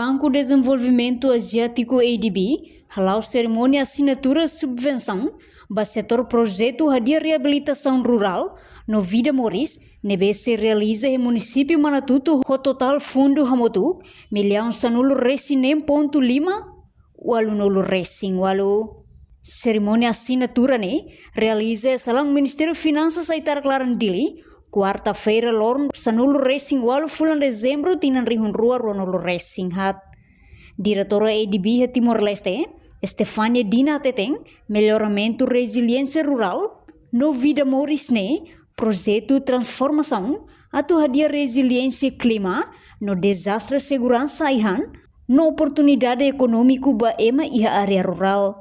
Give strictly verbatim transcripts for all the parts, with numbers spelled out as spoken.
Banku Dezenvolvimentu Aziátiku, A D B, hala'o serimónia asinatura subvensaun ba setór projetu hadi'a reabilitasaun rurál no vida moris ne'ebé sei realiza iha munisípiu Manatuto ho totál fundu hamutuk millaun sanulu-resin-neen pontu lima, ualu-nulu-resin-ualu. Serimónia asinatura ne'e realiza iha salaun Ministériu Finansas Aitarak-Laran, Dili, kuarta-feira loron sanulu-resin-ualu fulan Dezembru tinan rihun rua ruanulu-resin-haat. Diretora A D B iha Timor-Leste, Estefania Dina hateten, melloramentu reziliénsia rurál no vida moris ne'e projetu transformasaun atu hadi'a reziliénsia klima no dezastre seguransa ai-han no oportunidade ekonómiku ba ema iha área rurál.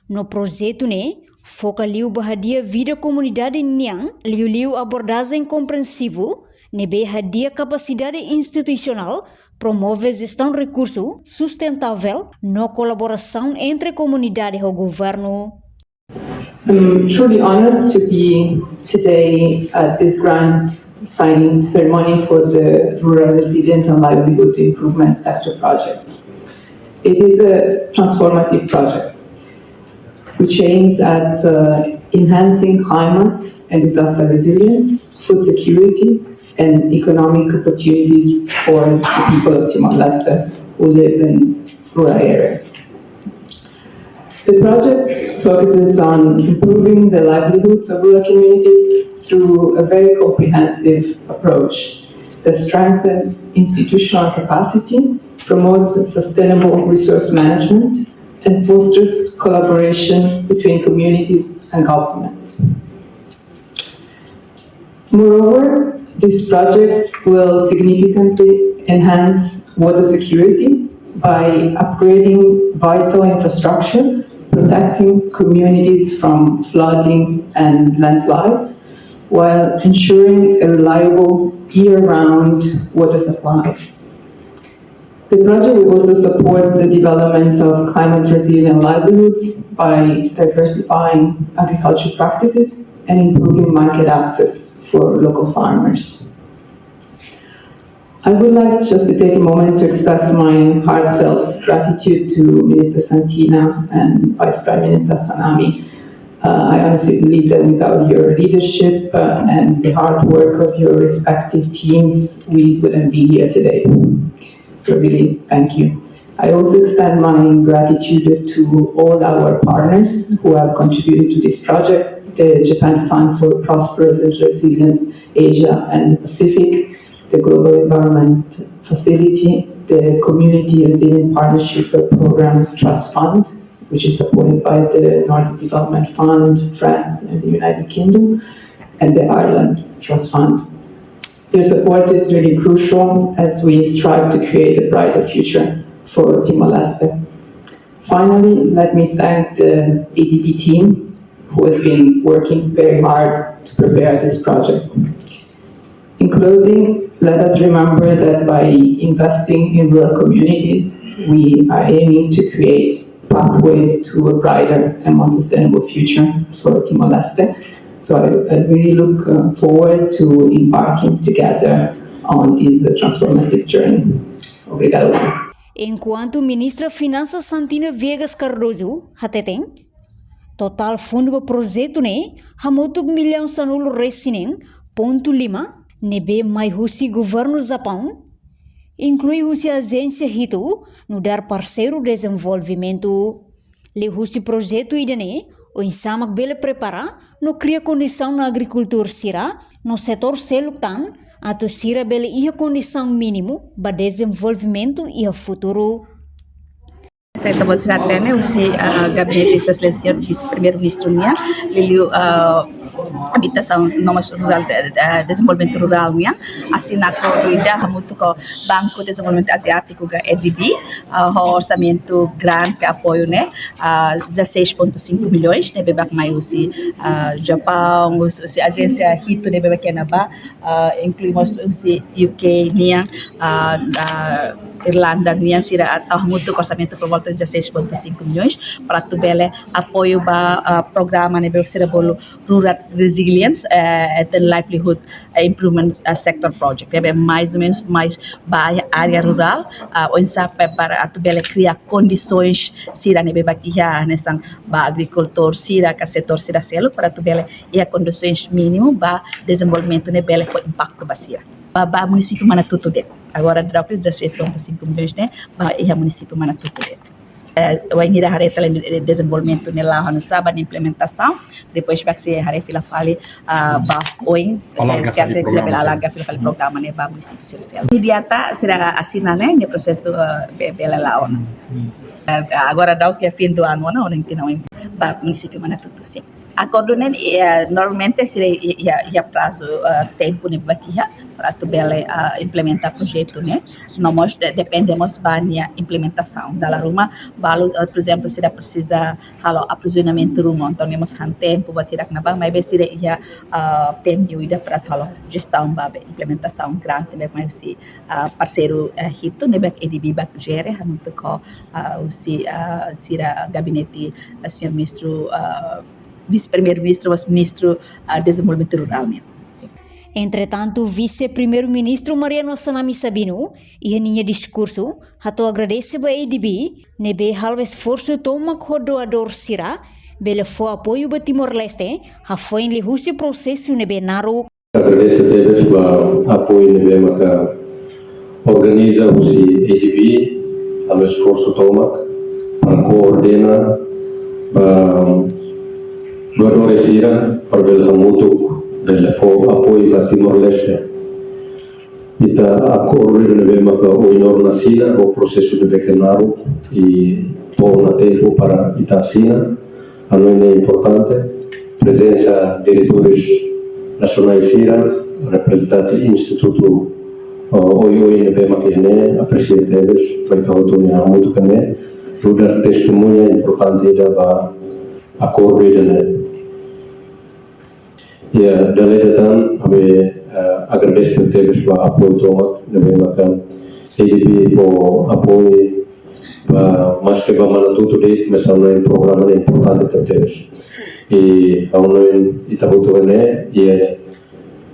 No projetu ne'e foka liu ba hadi'a vida komunidade nian, liuliu abordajen komprensivu ne'ebé hadi'a kapasidade institusionál, promove jestaun rekursu sustentável no kolaborasaun entre komunidade ho governu. I'm truly honored to be today at this grant signing ceremony for the Rural Resilience and Livelihood Improvement Sector project. It is a transformative project which aims at uh, enhancing climate and disaster resilience, food security, and economic opportunities for the people of Timor-Leste who live in rural areas. The project focuses on improving the livelihoods of rural communities through a very comprehensive approach that strengthens institutional capacity, promotes sustainable resource management, and fosters collaboration between communities and government. Moreover, this project will significantly enhance water security by upgrading vital infrastructure, protecting communities from flooding and landslides, while ensuring a reliable year-round water supply. The project will also support the development of climate resilient livelihoods by diversifying agriculture practices and improving market access for local farmers. I would like just to take a moment to express my heartfelt gratitude to Minister Santina and Vice Prime Minister Sanami. Uh, I honestly believe that without your leadership uh, and the hard work of your respective teams, we wouldn't be here today. So really, thank you. I also extend my gratitude to all our partners who have contributed to this project, the Japan Fund for Prosperous and Resilience Asia and the Pacific, the Global Environment Facility, the Community Resilient Partnership Program Trust Fund, which is supported by the Nordic Development Fund, France, and the United Kingdom, and the Ireland Trust Fund. Your support is really crucial as we strive to create a brighter future for Timor-Leste. Finally, let me thank the A D B team who has been working very hard to prepare this project. In closing, let us remember that by investing in rural communities, we are aiming to create pathways to a brighter and more sustainable future for Timor-Leste. So I, I really look uh, forward to embarking together on this uh, transformative journey. Obrigado. Enkuantu Ministra Finansas Santina Viegas Cardoso hateten, totál fundu ba projetu ne'e hamutuk millaun sanulu-resin-neen pontu lima ne'ebé mai husi governu Japaun, inklui husi ajénsia hitu nu'udar parseiru dezenvolvimentu. Liuhusi projetu ida-ne'e, oinsá mak bele prepara no kria kondisaun ba agrikultór sira no setór seluk tan atu sira bele iha kondisaun mínimu ba dezenvolvimentu iha futuru. Senta Bolsonaro tene husi uh, gabinete Sua Exelénsia Vise-Primeiru-Ministru nian, liuliu uh, abitasaun no mós rurál, uh, dezenvolvimentu rurál nian, asina akordu ida hamutuk ho Banku Dezenvolvimentu Aziátiku ka A D B, uh, ho orsamentu grant ka apoiu ne'e, uh, dezasseis ponto cinco milhões ne'ebé mak mai husi uh, Japaun, husi, husi ajénsia hitu ne'ebé mak iha ne'ebá, uh, inklui mós husi U K nian, uh, uh, Irlanda nian, sira tau hamutuk orsamentu por volta dezasseis ponto cinco milhões para atu bele apoiu ba, ah, programa ne'ebé sira bolu Rural Resilience, eh, and Livelihood, eh, Improvement, eh, Sector Project. Ne'ebé mais ou menus mais ba área rurál, ah, oinsá pa-, para atu bele kria kondisoens sira ne'ebé bakiha hanesan ba agrikultór sira ka setór sira seluk para atu bele iha kondisoens mínimu ba dezenvolvimentu ne'e bele fó impaktu ba sira. Ba, ba munisípiu Manatuto de'it. Agora daudaun dezasseis ponto cinco milhões ne'e ba iha munisípiu Manatuto de'it. Eh, wainhira haree tiha de'it dezenvolvimentu ne'e la'o oinsá ba nia implementasaun, depois bainhira sei haree fila fali, ah, ba oin, alarga fali programa, alarga fila fali programa ne'e ba munisípiu sira seluk. Imediata sira asina ne'e, nia prosesu, eh, be-, bele la'o ona. Hmm. Eh, agora daudaun iha fim do ano, ona, ona entaun ba munisípiu Manatuto, sin. Akordu ne'e, eh, normalmente sira iha, iha, iha prazu, eh, tempu ne'ebé bakiha para atu bele, eh, implementa projetu ne'e. No mós de-, depende mós ba nia implementasaun. Dala ruma, balu, eh, por ezemplu, sira presiza halo aprovizionamentu ruma, entaun ne'e mós han tempu buat hirak ne'ebá, maibé sira iha, eh, P M U ida para atu halo jestaun ba be implementasaun grant ne'ebé mai husi, eh, parseiru, eh, hitu ne'ebé A D B bá jere, hamutuk ho, eh, husi, eh, sira gabinete, eh, señór ministru, eh, Vise-Primeiru-Ministru, mós Ministru, ah, Dezenvolvimentu Rurál nian. Sin. Entretantu, Vise-Primeiru-Ministru Mariano Assanami Sabino, iha ninia diskursu, hato'o agradese ba A D B, ne'ebé halo esforsu tomak ho doadór sira, bele fó apoiu ba Timor-Leste, hafoin liuhusi prosesu ne'ebé naruk. Agradese tebes ba apoiu ne'ebé maka organiza husi A D B, halo esforsu tomak para koordena ba doadores sira para bele hamutuk bele fó apoiu ba Timor-Leste. Ita akordu ne'ebé maka ohin loron asina, ho prosesu ne'ebé ke naruk, i to'o ona tempu para ita asina. Hanoin ne'e importante, prezensa diretores nasionais sira, reprezentante institutu, eh, oioin ne'ebé mak iha ne'e, apresia tebes, ba ita hotu nia hamutuk ne'e, nu'udar testemuña importante ida ba akordu ida-ne'e. Ya, dala ida tan, ami, eh, agradese tebes ba apoiu tomak ne'ebé maka A D B fó apoiu ba, maske ba Manatuto de'it, mas ha'u hanoin programa ne'e importante tebes. I ha'u hanoin ita hotu ne'e, i,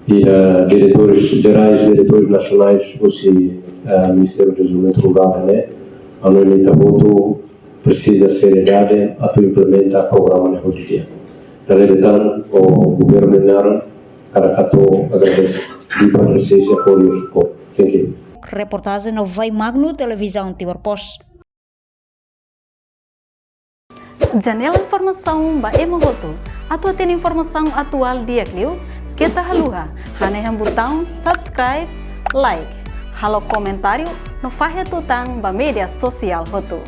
i, eh, diretores jerais, diretores nasionais husi, eh, Ministériu Dezenvolvimentu Rurál ne'e, ha'u hanoin ita hotu presiza seriedade atu implementa programa ne'e ho di'ak. Dala ida tan, ho governu nia naran, hakarak atu agradese. Di'ak ba prezensa, for your support. Thank you. Reportajen Novai Magno, Televizaun Timor Post. Janela informasaun ba ema hotu. Atu hatene informasaun atuál di'ak liu, keta haluha hanehan butaun subscribe, like, halo komentáriu no fahe tutan ba média sosiál hotu.